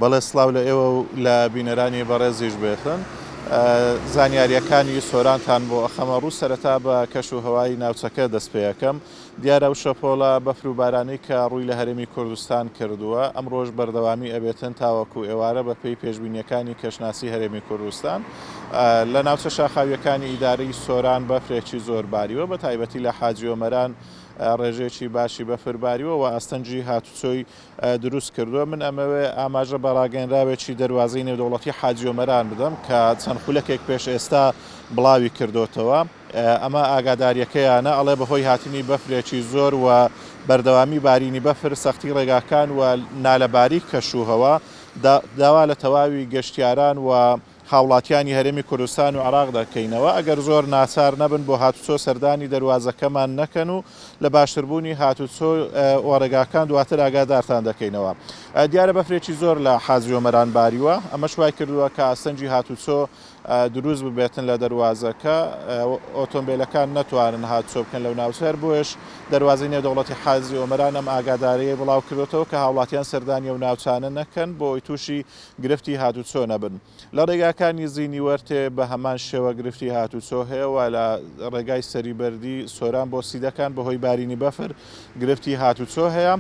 بەڵێ سڵاو لە ئێوە و لە بینەرانی بەڕێزیش بێتن. زانیارییەکانی سۆرانتان بۆ ئەخەمە ڕوو، سەرەتا بە کەش و هەوای ناوچەکە دەست پێ ئەکەم. دیارە ئەو شەپۆلە بەفر و بارانەی کە ڕووی لە هەرێمی کوردستان کردووە، ئەمڕۆش بەردەوامی ئەبێتن تاوەکو ئێوارە بەپێی پێشبینییەکانی کەشناسی هەرێمی کوردستان. لە ناوچە شاخاوییەکانی ئیدارەی سۆران بەفرێکی زۆر باریوە، بەتایبەتی لە حاجی ئۆمەران ڕێژەیەکی باشی بەفر باریوە و ئاستەنگی هاتوچۆی دروست کردووە، من ئەمەوێ ئاماژە بە ڕاگەیەنراوێکی دەروازەی نێودەوڵەتی حاجی ئۆمەران بدەم کە چەند خولەکێک پێش ئێستا بڵاوی کردۆتەوە، ئەمە ئاگاداریەکەیانە ئەڵێ بەهۆی هاتنی بەفرێکی زۆر و بەردەوامی بارینی بەفر، سەختی ڕێگاکان و نالەباری کەشوهەوا، داوا لە تەواوی گەشتیاران و هاوڵاتیانی هەرێمی کوردستان و عێراق دەکەینەوە ئەگەر زۆر ناچار نەبن بۆ هاتوچۆ سەردانی دەروازەکەمان نەکەن و لە باشتربوونی هاتوچۆ و ڕێگاکان دواتر ئاگادارتان دەکەینەوە. دیارە بەفرێکی زۆر لە حاجی ئۆمەران باریوە، ئەمەش وای کردووە کە ئاستەنگی هاتوچۆ دروست ببێتن لە دەروازەکە، ئۆتۆمبێلەکان نەتوانن هاتوچۆ بکەن لەو ناوچە، هەر بۆیەش دەروازەی نێودەوڵەتی حاجی ئۆمەران ئەم ئاگادارییەی بڵاوکردۆتەوە کە هاوڵاتیان سەردانی ئەو ناوچانە نەکەن بۆ ئەوەی تووشی گرفتی هاتوچۆ نەبن. لە ڕێگاکانی زینی وەرتێ بە هەمان شێوە گرفتی هاتوچۆ هەیە و لە ڕێگای سەری بەردی سۆران بۆ سیدەکان بەهۆی بارینی بەفر گرفتی هاتوچۆ هەیە.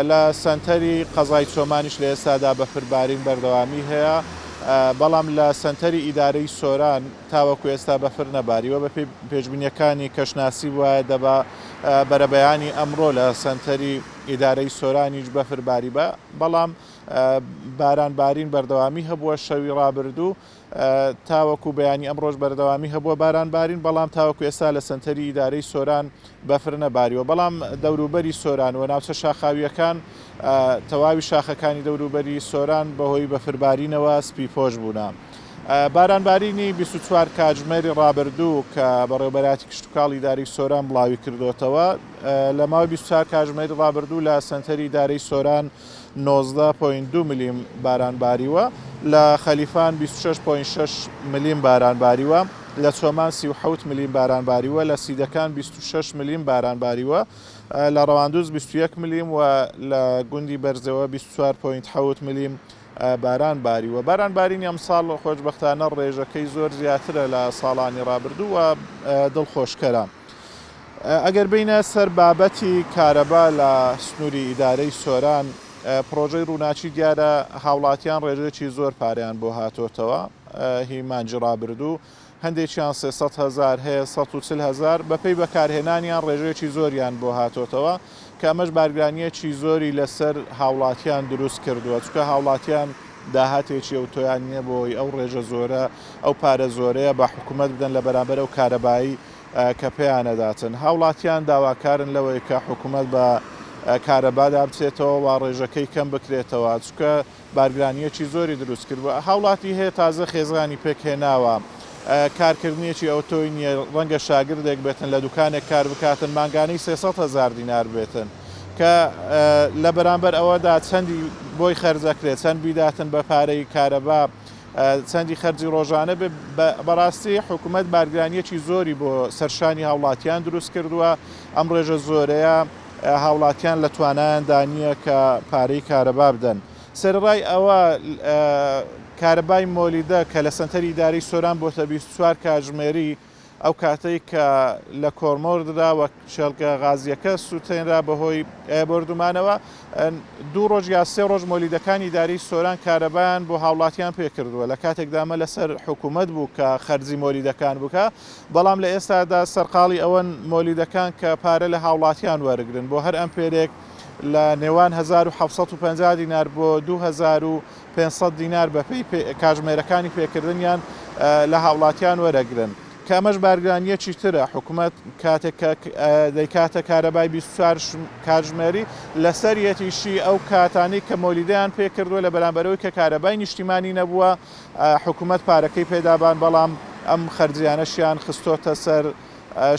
لە سەنتەری قەزای چۆمانیش لە ئێستادا بەفر بارین بەردەوامی هەیە، بەڵام لە سەنتەری ئیدارەی سۆران تاوەکو ئێستا بەفر نەباریوە. بەپێی پێشبینییەکانی کەشناسی وایە دەبا بەرەبەیانی ئەمڕۆ لە سەنتەری ئیدارەی سۆرانیش بەفر باریبا، بەڵام باران بارین بەردەوامی هەبووە شەوی ڕابردوو تاوەکو بەیانی ئەمڕۆش بەردەوامی هەبووە باران بارین، بەڵام تاوەکو ئێستا لە سەنتەری ئیدارەی سۆران بەفر نەباریوە، بەڵام دەوروبەری سۆران و ناوچە شاخاوییەکان تەواوی شاخەکانی دەوروبەری سۆران بەهۆی بەفربارینەوە سپیپۆش بوونە. باران بارینی 24 کاتژمێری ڕابردوو کە بەڕێوەبەرایەتی کشتوکاڵی ئیدارەی سۆران بڵاویکردۆتەوە، لە ماوەی 24 کاتژمێری ڕابردوو لە سەنتەری ئیدارەی سۆران 19.2 ملیم باران باریوە، لە خەلیفان 26.6 ملیم باران باریوە، لە چۆمان 37 ملیم باران باریوە، لە سیدەکان 26 ملیم باران باریوە، لە ڕەواندوز 21 ملیم و لە گوندی بەرزەوە 24.7 ملیم باران باریوە. باران بارینی ئەمساڵ خۆشبەختانە ڕێژەکەی زۆر زیاترە لە ساڵانی ڕابردوو و دڵخۆشکەرە. ئەگەر بێینە سەر بابەتی کارەبا لە سنووری ئیدارەی سۆران، پڕۆژەی ڕووناکی دیارە هاوڵاتیان ڕێژەیەکی زۆر پارەیان بۆ هاتۆتەوە هی مانگی ڕابردوو، هەندێکیان 300 هەزار هەیە 140 هەزار، بەپێی بەکارهێنانیان ڕێژەیەکی زۆریان بۆ هاتۆتەوە کە ئەمەش بارگرانییەکی زۆری لەسەر هاوڵاتیان دروست کردووە، چونکە هاوڵاتیان داهاتێکی ئەوتۆیان نییە بۆ ئەوەی ئەو ڕێژە زۆرە، ئەو پارە زۆرەیە بە حکومەت بدەن لە بەرامبەر ئەو کارەبای کە پێیانەداتن. هاوڵاتیان داواکارن لەوەی کە حکومەت بە کارەبادا بچێتەوە و ڕێژەکەی کەم بکرێتەوە، چونکە بارگرانییەکی زۆری دروست کردووە. هاوڵاتی هەیە تازە خێزانی پێکهێناوە، کارکردنێکی ئەوتۆی نییە، ڕەنگە شاگردێک بێتن لە دوکانێک کار بکاتن مانگانەی 300 هەزار دینار بێتن، کە لە بەرامبەر ئەوەدا چەندی بۆی خەرج ئەکرێت، چەند بیداتن بە پارەی کارەبا، چەندی خەرجی ڕۆژانە بێ، بەڕاستی حکومەت بارگرانییەکی زۆری بۆ سەرشانی هاوڵاتیان دروست کردووە، ئەم ڕێژە زۆرەیە هاوڵاتیان لە توانایاندا نییە کە پارەی کارەبا بدەن. سەرەڕای ئەوە کارەبای مۆلیدە کە لە سەنتەری ئیدارەی سۆران بۆتە 24 کاتژمێری، ئەو کاتەی کە لە کۆرمۆر درا و کێڵگە غازییەکە سووتێنرا بەهۆی بۆردومانەوە، دوو ڕۆژ یا سێ ڕۆژ مۆلیدەکانی ئیدارەی سۆران کارەبایان بۆ هاوڵاتیان پێکردووە، لە کاتێکدا ئەمە لەسەر حکومەت بوو کە خەرجی مۆلیدەکان بکا، بەڵام لە ئێستادا سەرقاڵی ئەوەن مۆلیدەکان کە پارە لە هاوڵاتیان وەرگرن بۆ هەر ئەمپێرێک لە نێوان 1750 دینار بۆ 2500 دینار بەپێی کاژمێرەکانی پێکردنیان لە هاوڵاتیان وەرەگرن کە ئەمەش بارگرانییەکی ترە حکومەت کاتێک کە دەیکاتە کارەبای 24 کاتژمێری لەسەریەتیشی ئەو کاتانەی کە مۆلیدەیان پێکردووە لە بەرامبەرەوەی کە کارەبای نیشتیمانی نەبووە حکومەت پارەکەی پێدابان بەڵام ئەم خەرجیانەشیان خستۆتە سەر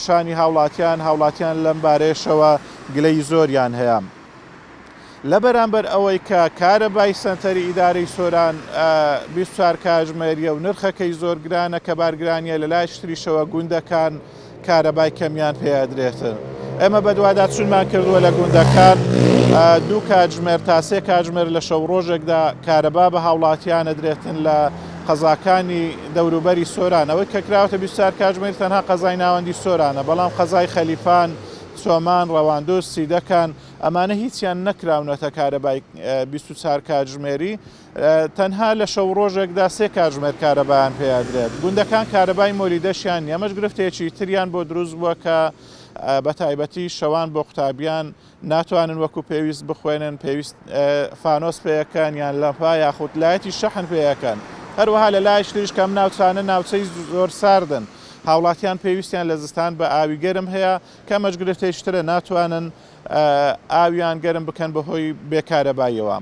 شانی هاوڵاتیان، هاوڵاتیان لەم بارەیەشەوە گلەیی زۆریان هەیە. لە بەرامبەر ئەوەی کە کارەبای سەنتەری ئیدارەی سۆران 24 کاژمێریە و نرخەکەی زۆر گرانە کە بارگرانیە لە لایەکی تریشەوە گوندەکان کارەبای کەمیان پێ ئەدرێتن. ئێمە بەدواداچوونمان کردووە لە گوندەکان دوو کاتژمێر تا سێ کاتژمێر لە شەو ڕۆژێکدا کارەبا بە هاوڵاتیان ئەدرێتن لە قەزاکانی دەوروبەری سۆران ئەوەی کە کراوەتە 24 کاتژمێر تەنها قەزای ناوەندی سۆرانە بەڵام قەزای خەلیفان چۆمان ڕەواندوز سیدەکان ئەمانە هیچیان نەکراونەتە کارەبای 24 کاتژمێری تەنها لە شەو ڕۆژێکدا سێ کاتژمێر کارەبایان پێ ئەدرێت. گوندەکان کارەبای مۆلیدەشیان نییە، ئەمەش گرفتێکی تریان بۆ دروست بووە کە بە تایبەتی شەوان بۆ قوتابیان ناتوانن وەکو پێویست بخوێنن، پێویست فانۆس پێ ئەکەن یان لەمپا یاخود لایتی شەحن پێ ئەکەن. هەروەها لە لایەکی تریش کە ئەم ناوچانە ناوچەی زۆر ساردن، هاوڵاتیان پێویستیان لە زستان بە ئاوی گەرم هەیە کە ئەمەش گرفتێکی ترە ناتوانن ئاویان گەرم بکەن بەهۆی بێ کارەباییەوە.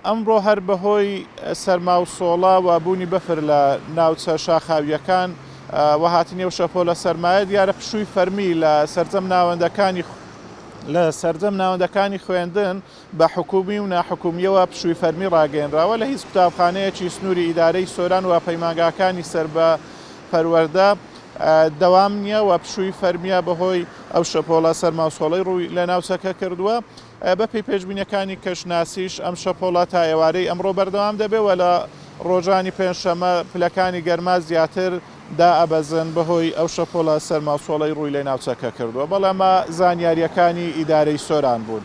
ئەمڕۆ هەر بەهۆی سەرما و سۆڵە و بوونی بەفر لە ناوچە شاخاوییەکان و هاتنی ئەو شەپۆلە سەرمایە دیارە پشووی فەرمی لە سەرجەم ناوەندەکانی لە سەرجەم ناوەندەکانی خوێندن بە حکومی و ناحکومییەوە پشووی فەرمی ڕاگەیەنراوە لە هیچ قوتابخانەیەکی سنووری ئیدارەی سۆران و پەیمانگاکانی سەر بە پەروەردە دەوام نییە و پشووی فەرمییە بەهۆی ئەو شەپۆڵە سەرما و سۆڵەی ڕووی لە ناوچەکە کردووە. بەپێی پێشبینیەکانی کەشناسیش ئەم شەپۆڵە تا ئێوارەی ئەمڕۆ بەردەوام دەبێت و لە ڕۆژانی پێنجشەممە پلەکانی گەرما زیاتر دائەبەزن بەهۆی ئەو شەپۆڵە سەرماوسۆڵەی ڕووی لە ناوچەکە کردووە. بەڵێ ئەمە زانیارییەکانی ئیدارەی سۆران بوون.